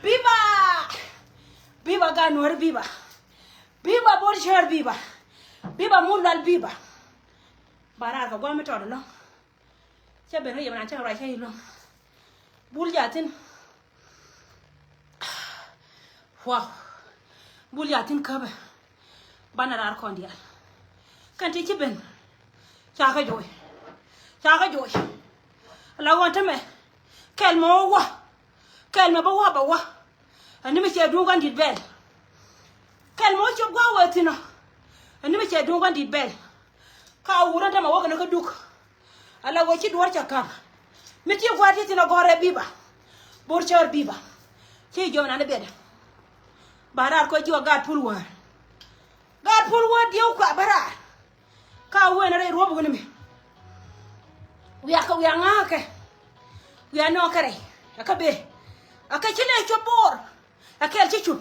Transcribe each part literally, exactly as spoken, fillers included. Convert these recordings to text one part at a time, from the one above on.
Viva! Viva Gat Nuäär, viva! Viva Bor Cäär, viva! Viva Mulual, viva! Ba raar kɛ gua̱a̱th mi tɔt ɛlɔ̱ŋ. Cä ben kä yɛ mi naan cä kɛ ruac cä i̱ lɔ̱ŋ. Bul jathin. Wow. Bul jathin käpɛ. Banɛ raar kɔn diaal. Kɛn ti ci ben. Ca kä joc. Ca kä joc. La ɣɔn tämɛ. Kɛl mɛ wä wä. Kɛl mɛ bä wä bä wä. Ani mi cɛ duŋ kɔn dit bɛl. Kɛl mɛ wä cop gua̱a̱ wee thi̱n ɔ. Ani mi cɛ duŋ kɔn dit bɛl. Ka wurä tämɛ wä kɛn kä duk. Ala wee ci duɔ̱ɔ̱r ca ka̱m. Mi ti gua̱a̱r ti thin a gɔ̱rɛ biba. Bor cär biba. Ci jɔm nan biɛt. Ba raar kɔ ji̱ wä gaat pul wäär. Gaat pul wäär diɛw kua ba raar. Ka wen rɛy ruɔ̱p wun mi. Wiak kɛ wiak ŋa̱a̱k kɛ. Wiak nɔɔk kɛ rɛy. Ɛ kä bee. Ɛ kä ci lɛ cuɔp bo̱o̱r. Ɛ kɛl ci cup.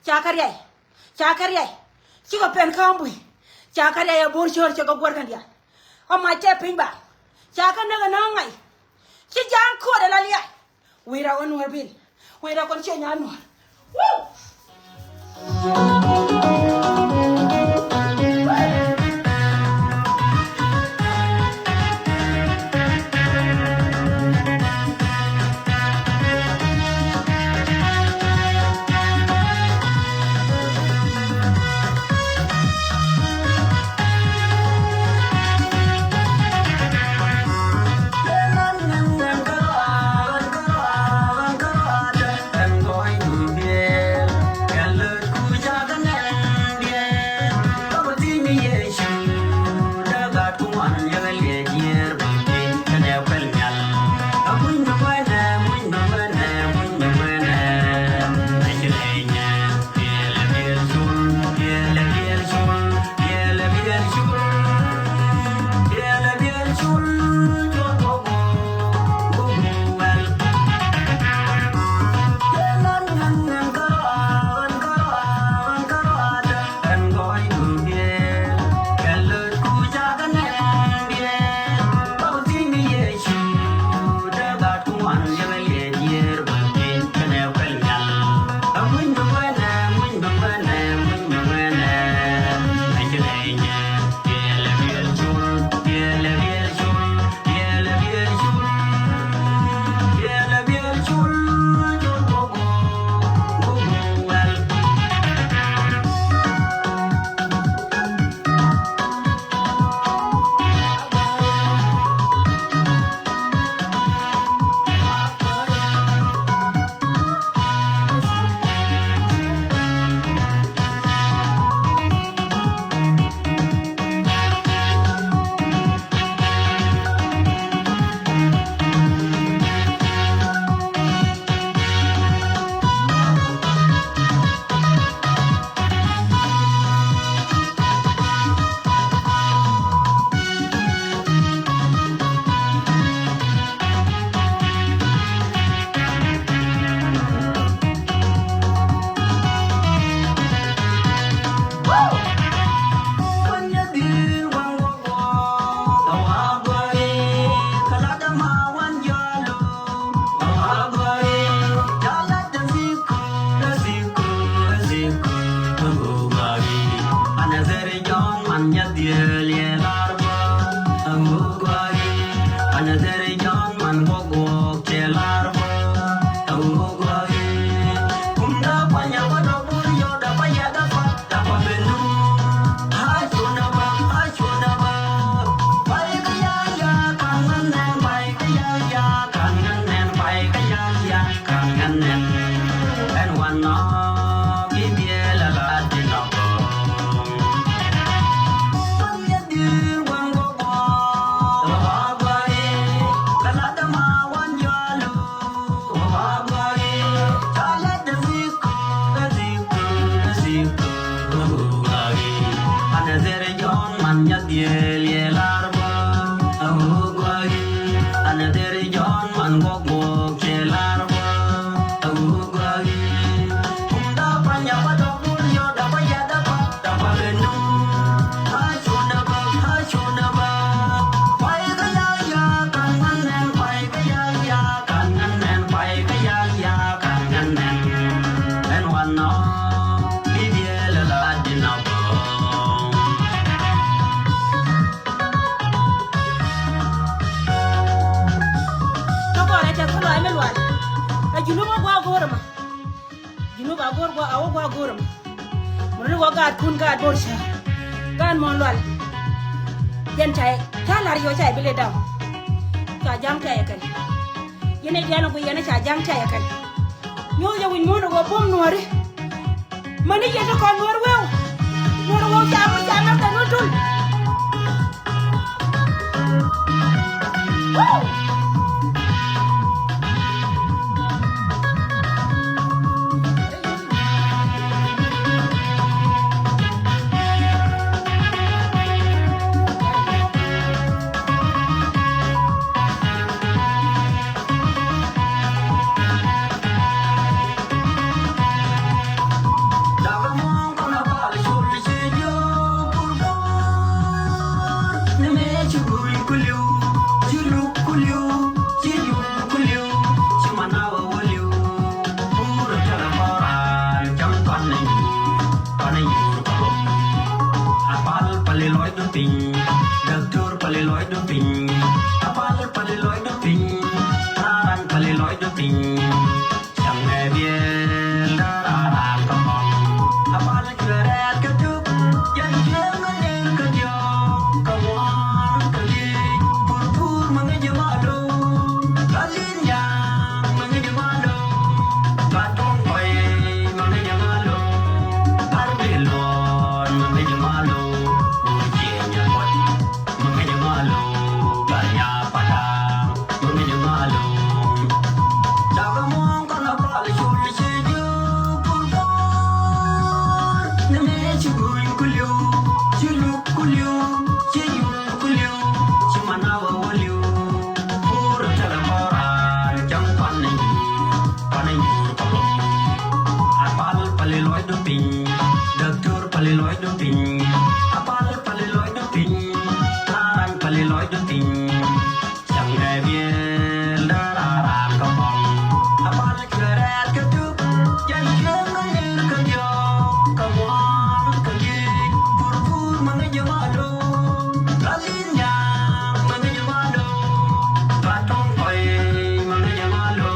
Ca kä riay. Ca kä riay. Cikɛ pɛn kä ɣän bui. Ca kä riay ɛ bo̱o̱r cöör cɛ kɛ guäär kɛn diaal. Ɛ mac tɛ piny ba. Ca kä näk ɛ nääŋ ŋa̱c. Ci ja̱a̱ŋ ko̱o̱t ɛ la liac. Wira wä nuɔr bil. Wira kɔn ciɛ nyan nuɔr. Woo! Tɔkɔ ɛ tɛ kä lɔaac mi lual. Ɛ Junub a gua go̱o̱r ɛmɔ. Junub a go̱o̱r gua, a wä gua go̱o̱r ɛmɔ. Muni wä gaatkun gaat Bor cär. Gaat muɔ̱ɔ̱n lual. Yɛn ca, ca la̱r yɔ ca bi lɛ daw. Ca ja̱ŋ tɛyɛ kɛn. Yɛn ɛ diaal ɛ gui yɛn ɛ ca ja̱ŋ tɛyɛ kɛn. Nyuuth yɛ wi̱c muɔ̱ɔ̱n ɛ wä buɔ̱m nuɔ̱ɔ̱ri. Mäni yɛn ti kɔn nuɔ̱ɔ̱r weu. Nuɔ̱ɔ̱r weu ca mi ca ŋa̱th kɛ nuɔ̱ɔ̱r tul. Woo! Piny, apal pali lɔcdu piny, raran pali lɔcdu piny. Cäŋ ɛ biɛl da raran kä bɔŋ. Apal cuɛ rɛɛt kä tuk, jɛn cuɛ ŋäc ner kä diɔ̱k, kä ŋuan kä liec. Pur pur ma ŋäc jɛ malu, kä liec nyaŋ ma ŋäc jɛ malu. Kä tuɔŋ kɔc ma ŋäc jɛ malu, kä ri luɔn ma ŋäc jɛ malu. Wur ciɛ nyɛ kuɔth. Apal pali lɔcdu piny, dɔktɔr pali lɔcdu piny. Apal pali lɔcdu piny, raran pali lɔcdu piny. Cäŋ ɛ biɛl da raran kä bɔŋ. Apal cuɛ rɛɛt kä tuk, jɛn cuɛ ŋäc ner kä diɔ̱k, kä ŋuan kä liec. Pur pur ma ŋäc jɛ malu, kä liec nyaŋ ma ŋäc jɛ malu. Kä tuɔŋ kɔc ma ŋäc jɛ malu,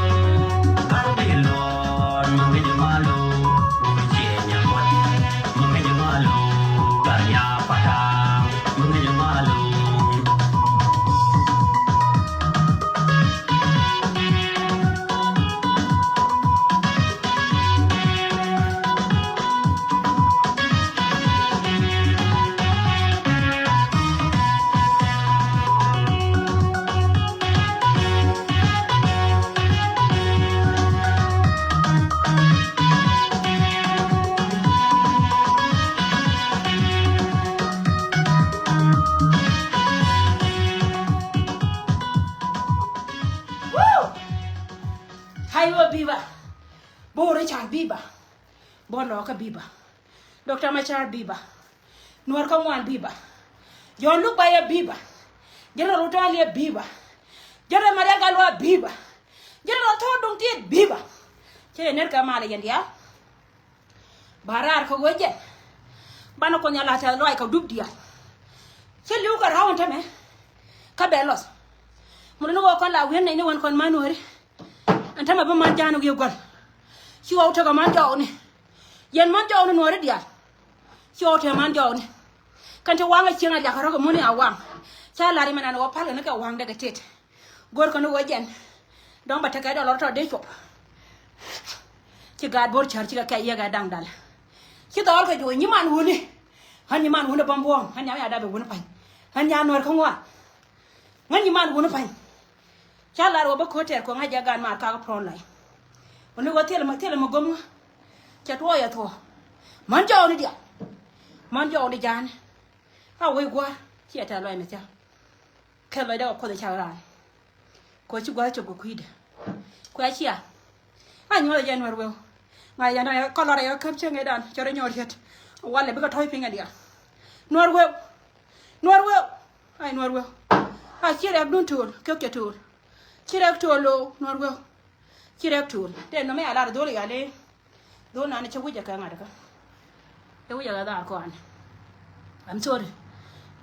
kä ri luɔn ma ŋäc jɛ malu. Wur ciɛ nyɛ kuɔth. Woo! Haiwa biba. Bo Richard biba. Bo Lɔkä biba. Doctor Machar biba. Nuɔr kä ŋuan biba. John Luk Baya biba. General Utaliɛ biba. General Marial Galwa biba. General Thor Dong Tiet biba. Cɛ ner kɛ malɛ yɛn diaal. Ba raar kä ɣöö jɛn banɛ Kuoth Nhial a tɛth lɔaac kɛ dup diaal. Cä li̱w kɛ ra̱w ɛn tämɛ kä bɛ lɔth. Mun ni ɣöö kɔn la wi̱i̱n nɛy ni wän kɔn män nuɔ̱ɔ̱ri. Ɛn tämɛ bi män ja̱a̱n wi̱i̱ gua̱l. Ci ɣɔw tekɛ män jɔɔkni. Yɛn män jɔɔkni nuɔ̱ɔ̱ri diaal. Ci ɣɔw tekɛ män jɔɔkni. Kɛn ti waŋ ɛ cieŋ a liak kɛ rɔ̱ kɛ mun i̱ a waŋ. Ca la̱r imɛ nan ɣöö pa̱lkɛ ni kɛ waŋdɛ kɛ tet. Go̱rkɛ ni ɣöö jɛn dɔ̱ŋ bɛ tekɛ dɔlɔr tɔ̱ dee cuɔp. Ci gaat bo̱r cär cikɛ kɛc yɛkɛ da̱ŋ dal. Ci dhɔɔl kɛ juɔc nyiman wuni. Ɣän nyiman wuni bäm buɔ̱ɔ̱m ɣän nyam ya dap ɛ wuni pa̱ny. Ɣän nyan nuɛr kä ŋuan. Ɣän nyiman wuni pa̱ny. Ca lar wä bä ko̱tɛr kɔ ŋa̱c jɛ gaat maar kakä prɔn lay. Wuni wä thilɛ mi, thilɛ mi gom ŋä. Cɛ tuɔɔk yɛ thuɔɔk. Män jɔɔkni diaal. Män jɔɔkni ja̱a̱ni. A wec gua̱a̱r ciɛ tɛ̈th lɔc mi thia̱k. Kɛ lɔcdä kɛ Kuoth ɛ cak raan. Kɛ ci gua̱th cop kɛ kui̱dɛ. Kuɛ cia. A nyuɔth ɛ jɛ Nuɛr Weu. Ŋa̱c yɛn ɛ kɔl lɔr ɛ yɛ käp cieŋ ëëdan cɛ rɔ nyɔɔr yet. Walɛ bikɛ tɔ̱c piny ɛ diaal. Nuɛr Weu. Nuɛr Weu. Ay Nuɛr Weu. A ci rɛk dun to̱o̱l kiɔk cɛ to̱o̱l. Ci rɛk to̱o̱l lo̱o̱ Nuɛr Weu. Ci rɛk to̱o̱l tëë nɔmɛ a lar dho̱l yali. Dho̱l nan cä wi̱cɛ kɛ ŋa̱t kä. Cä wi̱cɛ kɛ dhaar kɔn. I'm sorry.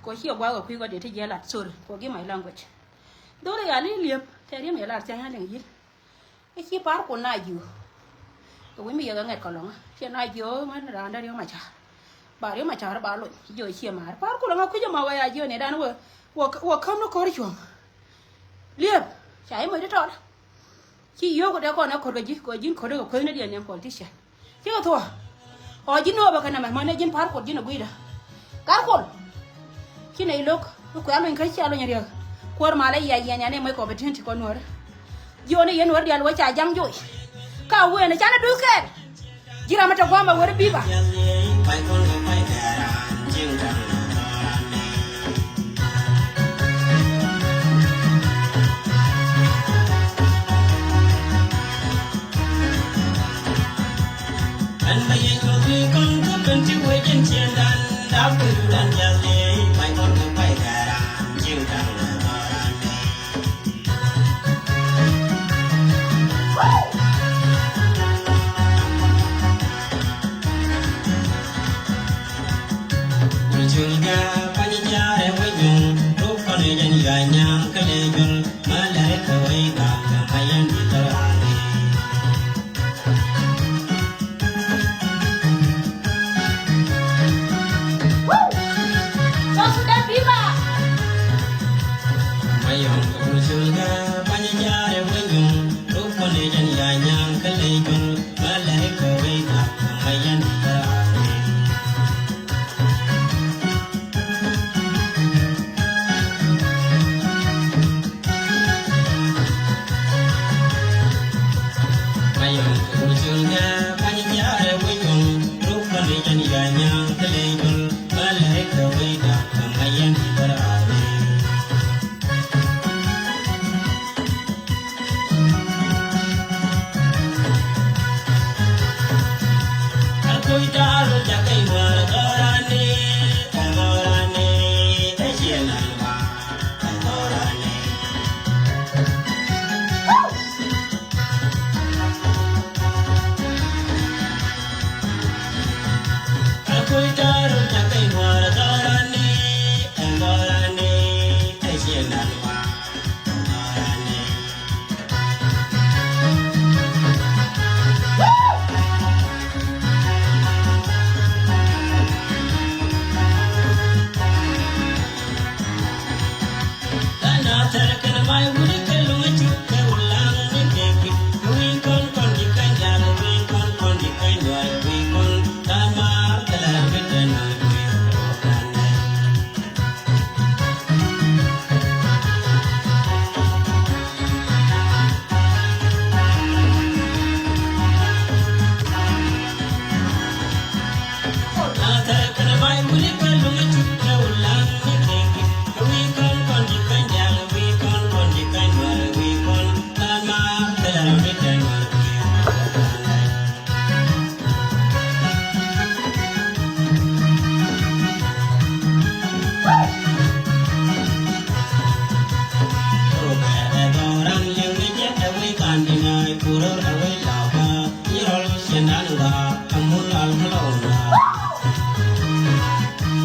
Kɔ ciɛ gua̱a̱k kɛ kui̱ kɔ dee ti jiɛ lat, sorry. Forgive my language. Dho̱l yali liep tëë ri̱em yɛ lar thia̱ŋ yali ŋi̱i̱l. Ɛ ci pa̱a̱r kun na jiö. Ɛ wi̱c mi yɛ kɛ ŋɛt kɛ lɔ̱ŋä ciɛ na jiö ŋän raan dee Riek Machar. Ba Riek Machar ba loc jiö ciɛ maar pa̱a̱r kun lɔ̱ŋä kui̱c ɛmɔ wee a jiö ni dan wee. Wä käm ni ko̱r cuɔ̱ŋ. Liep ca imec ti tɔl. Ci yio̱o̱k kɛ dee kɔn ɛ ko̱r kɛ ji̱ kɛ ji̱n ko̱r kɛ kuethni diɛn ni politician. Cikɛ thuɔ̱k. Ɔ ji̱ nööpä kɛ nɛmɛ män ɛ ji̱n pa̱a̱r kun ji̱n ɛ gui̱dä. Gat kol. Ci nɛy lo̱k i̱ kuɛ alony kä cia alony riäk. Kuäär malɛ yia yiɛn yan i̱ moc kɔ bi ti̱n ti kɔ nuäärä. Jiɔni yɛn nuäärä diaal wä ca ja̱ŋ joc. Ka wen canɛ duth kɛɛl. Ji̱ ram mi te gua̱a̱mɛ weri bi̱i̱ ba.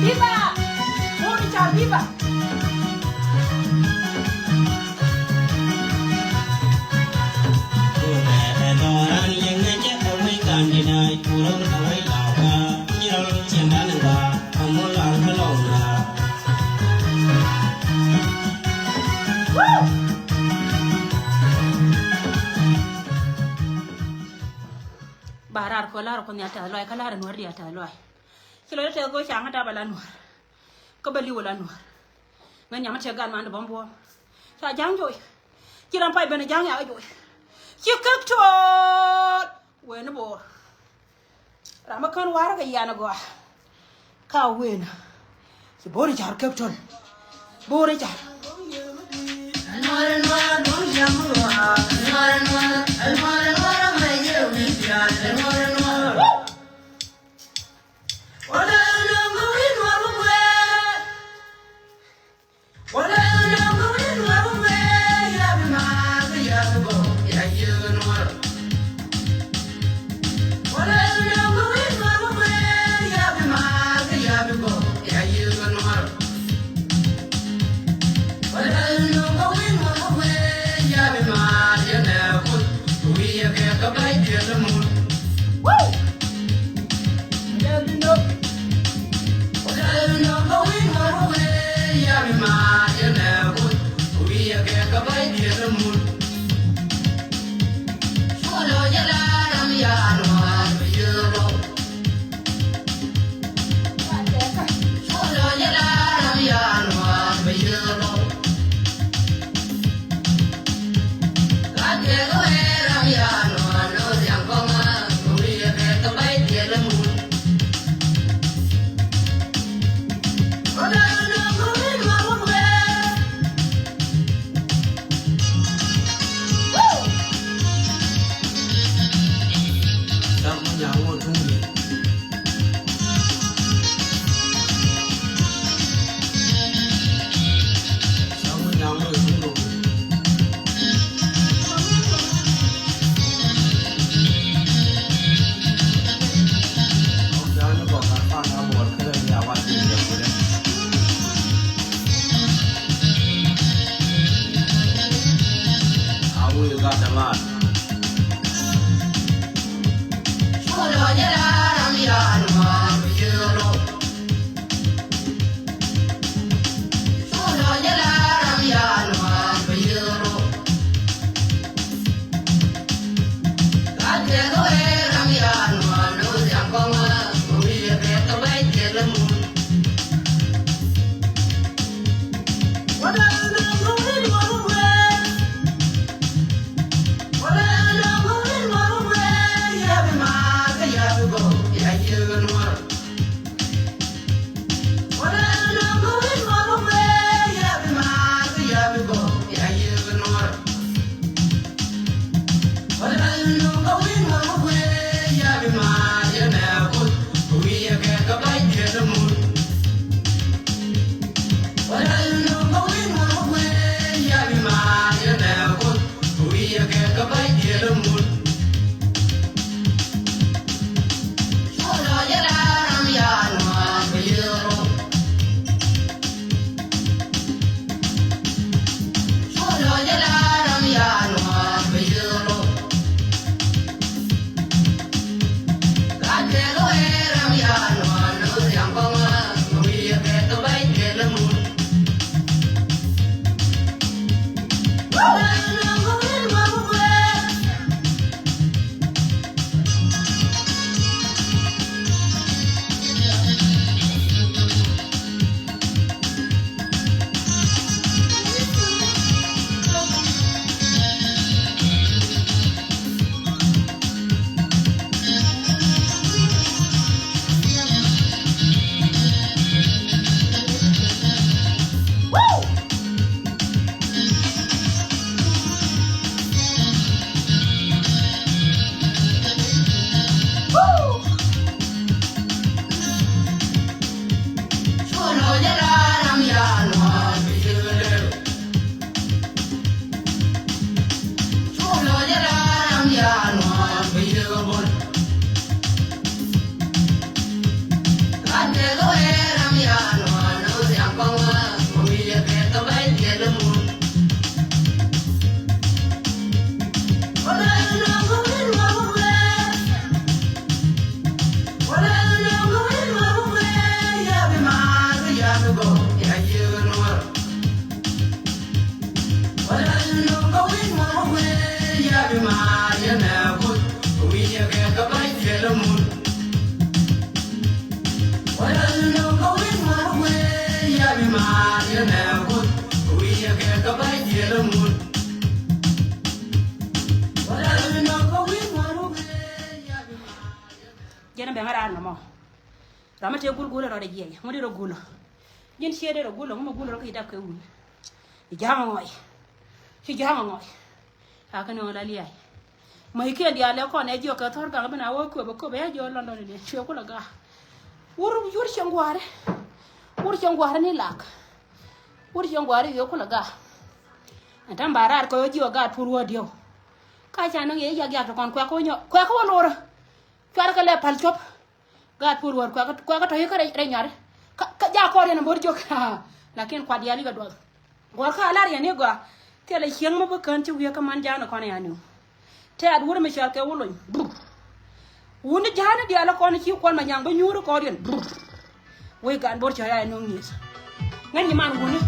Viva! Boni Car, viva! Ba raar kɔ lar kɔ nhial tɛth lɔac, kä lar Nuäär diaal tɛth lɔac. Ci lɔcdä tɛth go̱o̱c ca ŋä dap a la Nuäär. Kä bä li̱w a la Nuäär. Ŋäc nyam a tëë gat man ti bä buɔ̱m. Ca ja̱ŋ joc. Ci ram pay ben ja̱ŋ yakä joc. Ci käk to̱o̱t. Wen ni bo̱o̱r. Ram mi kän warä kɛ yian a gɔaa. Ka wen. Ci Boni Car käk töl. Boni Car. Jɛn bɛn a raar nɔmɔ. Ram mi tëë gul gul rɔɔdɛ jiɛc ŋut rɔ gul. Ji̱n ciɛ dee rɔ gul ŋu mi gul rɔ kɛ ci dap kɛ wun. Ci ja̱a̱ŋ ŋɔc. Ci ja̱a̱ŋ ŋɔc. A kä ni ɣän la lia̱a̱c. Mäc kiɛn diaal lɛ kɔn ɛ jiɔk kɛ thɔr gaŋ bi na wä köpɛ köpɛ ya jiɔ London ni cuɛ kulɛ ga̱a̱. Wur wur cieŋ gua̱a̱ri. Wur cieŋ gua̱a̱ri ni lak. Wur cieŋ gua̱a̱ri wiɛ kulɛ ga̱a̱. Ɛn ta̱ŋ ba raar kɛ wä jiɔ gaat pur wä diɛw. Ka ca nɔŋ yɛ yak yak ti kɔn kuɛk kɛ wä nyɔ kuɛk kɛ wä lorä. Cuarɛ kɛ lɛ pal cuɔp. Gaat puur wär kuɛkä, kuɛkä tɔ̱ yikä rɛy, rɛy nyuari. Kä, kä ja kɔɔr yɛn a bo̱r jiök. Lakin kuat diaal yikɛ duɔth. Guɔ̱rkä a lar yɛn i̱ gɔaa. Thilɛ cieŋ mi bi kään ci wiee kä man ja̱a̱n kɔn ya niw. Tɛ̈t wur mi cɔal kɛ wä lony. Brr. Wuni ja̱a̱n diaal kɔn ci kuɔl ma nyaŋ bi nyuuri kɔɔr yɛn. Brr. Wec gan bo̱r cɔal ya niw nyieth. Ŋäc nyiman wuni.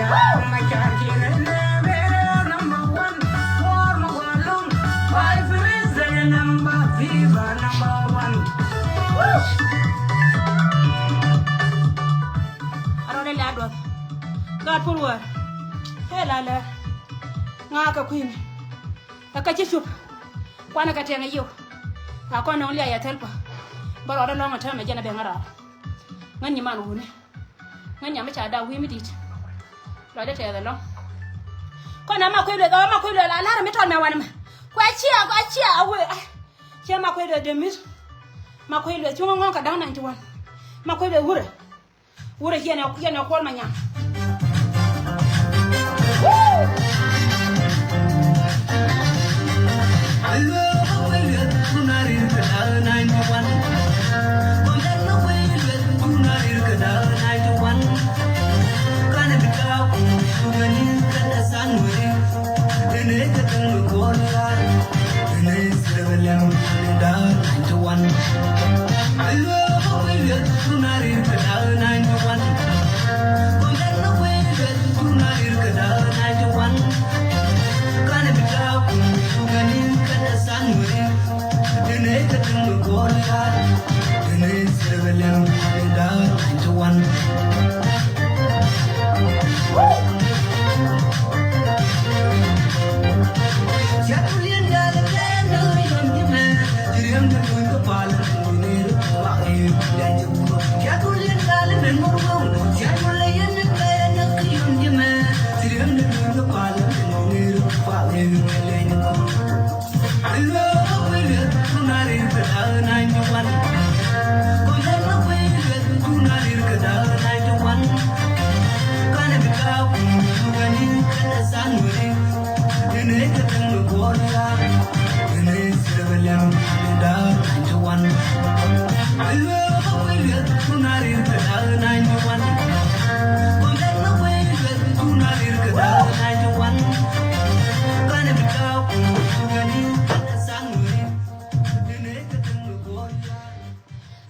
A rɔɔdɛ lɛ a duɔth. Gaat puɔl wäär. Ëë la lɛ. Ŋa̱a̱ kɛ kui̱ni. Ɛ kä ci cup. Kuanɛ kɛ tɛŋ ɛ yiw. A kɔn nɔŋ liac a thil pa. Bä rɔɔdɛ lɔŋ ɛ täämɛ jɛn ɛ ben ŋä raar. Ŋän nyi man wuni. Ŋän nyam mi ca dak wi̱i̱ mi di̱i̱t. Lɔcdä tɛɛth ɛlɔ̱ŋ. Kɔn a ma kui̱ lueth, ɔ ma kui̱ lueth la la̱r mi tɔt mɛ wanɛ mɛ. Kuɛ cia, kuɛ cia a wee. Ai. Ciɛ ma kui̱ lueth dee mi̱th. Ma kui̱ lueth cuŋä ŋɔ̱ŋ kɛ da̱ŋ naŋ ti wan. Ma kui̱ lueth wurɛ. Wurɛ yɛn ɛ, yɛn ɛ kuɔl ma nyam.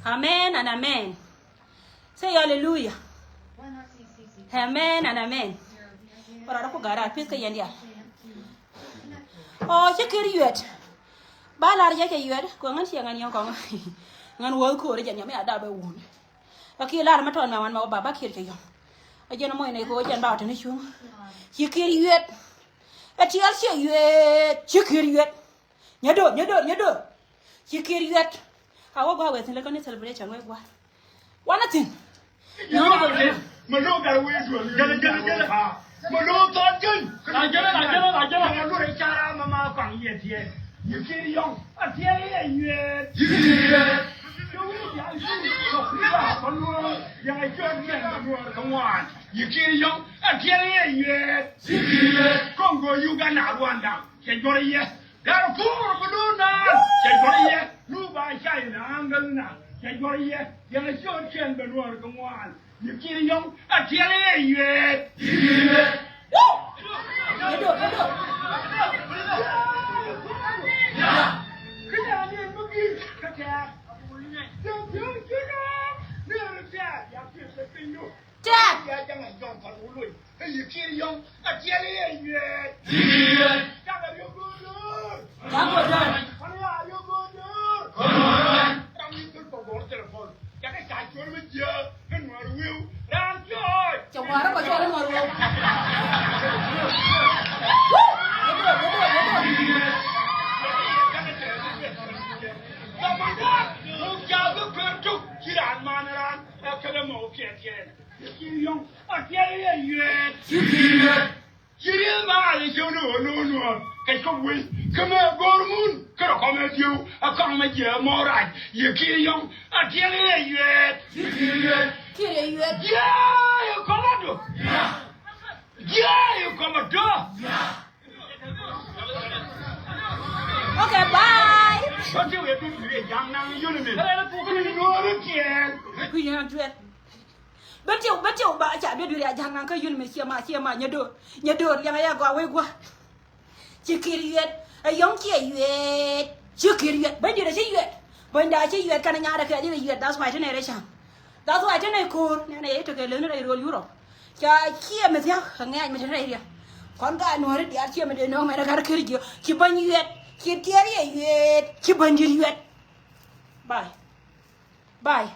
Amen and amen. Say hallelujah. Amen and amen. Ora da ku gara pith ka yɛn dial. Ɔ, ci kir yuet. Ba lar jɛ kɛ yuet. Ko ŋän ciɛ ŋän yɛn kɔŋ. Ŋän wä koor jɛ nyam ya da bɛ wun. Ba kir lar ma tɔn ma wan ma ba ba kir kɛ yɔŋ. A jɛn mɔy ne ko jɛn ba tɛn cuŋ. Ci kir yuet. A tiɛl ciɛ yuet. Ci kir yuet. Nyɛ dor, nyɛ dor, nyɛ dor. Ci kir yuet. A wä gua wɛ thin lɛ kɔn ni celebration wɛ gua. Wanɛ thi̱n. Jɛn, jɛn, jɛn. Jɛn, jɛn, jɛn. Mɛ lo̱o̱ thɔɔt jɛn. Jɛn, jɛn, jɛn, jɛn. Jɛn, jɛn, jɛn. Yikir yɔŋ a tiɛl yɛ yuet. Yikir yɛ. Yɛn a cuɔt jɛn kɛ nuɔɔr kɛ ŋuan. Yikir yɔŋ a tiɛl yɛ yuet. Yikir yɛ. Congo, Uganda, Rwanda. Cɛ jɔr yɛ. Darfur bi duun naan cɛ juɔr yɛ. Juba, China, Angalna cɛ juɔr yɛ. Yɛn a ciöt ciɛn bɛ nuɔɔr kɛ ŋuan. Yikir yɔŋ a tiɛl yɛ yuet. Yikir yuet. Kä nɛ ni mi gi̱i̱ kä tɛ̈r. Cɛ piöör ci nɔɔk ni ri tɛ̈r ya piöör kɛ piny du. Tɛk. Ya jaŋ a jɔŋ kɔn wuloi. Ɛ yikir yɔŋ a tiɛl yɛ yuet. Yikir yuet. Jaŋ a riok go̱o̱r. Jaŋ a go̱o̱r. Kɔn ya riok go̱o̱r. Kɔn ya. Ram ni thil kɔ go̱o̱r thil kɔn. Jaŋ a ca cuɔr mi jiɛ. Ɛ nuɔr wiu. Ram cuɔr. Cɛ ŋuar rɛ kɔ cuɔr ɛ nuɔr wiu. Jaŋ a tɛɛr ni bɛ thil kɔn jiɛ. Thamandat. Muk ca bi kuer tuk. Ci raan man raan. Ɛ kɛlɛ mɔ kiɛ tiɛn. Yikir yɔŋ a tiɛl yɛ yuet. Yikir yuet. Ci rieth ma a yɛ cɛ wä ni ɣöö lo̱o̱ nuɔɔr kɛ cop wec. Kä mɛ go̱o̱r mun kä rɔ kɔmɛ dieu a kɔŋ mɛ jiɛ mɔ rac. Yikir yɔŋ a tiɛl yɛ yuet. Yikir yuet. Kir yɛ yuet. Jiɛ yɛ kɔmɛ do. Jiɛ yɛ kɔmɛ do. Okay, bye. Bä ti wee bi duëë ja̱ŋ naŋ yuni mi. Kɛ lɛ ni thuk ni nuɔɔri tiɛɛl. Kui̱ yɛn duet. Bä ti, bä ti ba ca bi duëë ja̱ŋ naŋ kä yuni mi, ciɛ ma, ciɛ ma, nyɛ do̱r. Nyɛ do̱r liɛŋ a yɛ gɔaa wee gua̱. Ci kir yuet. Ɛ yɔ̱ŋ ciɛ yuet. Ci kir yuet. Bäny diet a ci yuet. Bäny da ci yuet kɛn a nyaat a kɛ diet a yuet. That's why ti nɛ rɛ ca̱ŋ. That's why ti nɛ ko̱o̱r. Nɛ nɛ yɛ i̱ tekɛ leni rɛy ro̱l Europe. Ca ciɛ mi thia̱k kɛ ŋɛ̈c mi te rɛy riɛk. Kɔn ka nuɔ̱ɔ̱ri diaal ciɛ mi dee nööŋ mɛn ɛ gat ker jiö ci bäny yuɛt ci tiɛɛr yɛ yuɛt ci bäny di̱t yuɛt. Bye. Bye.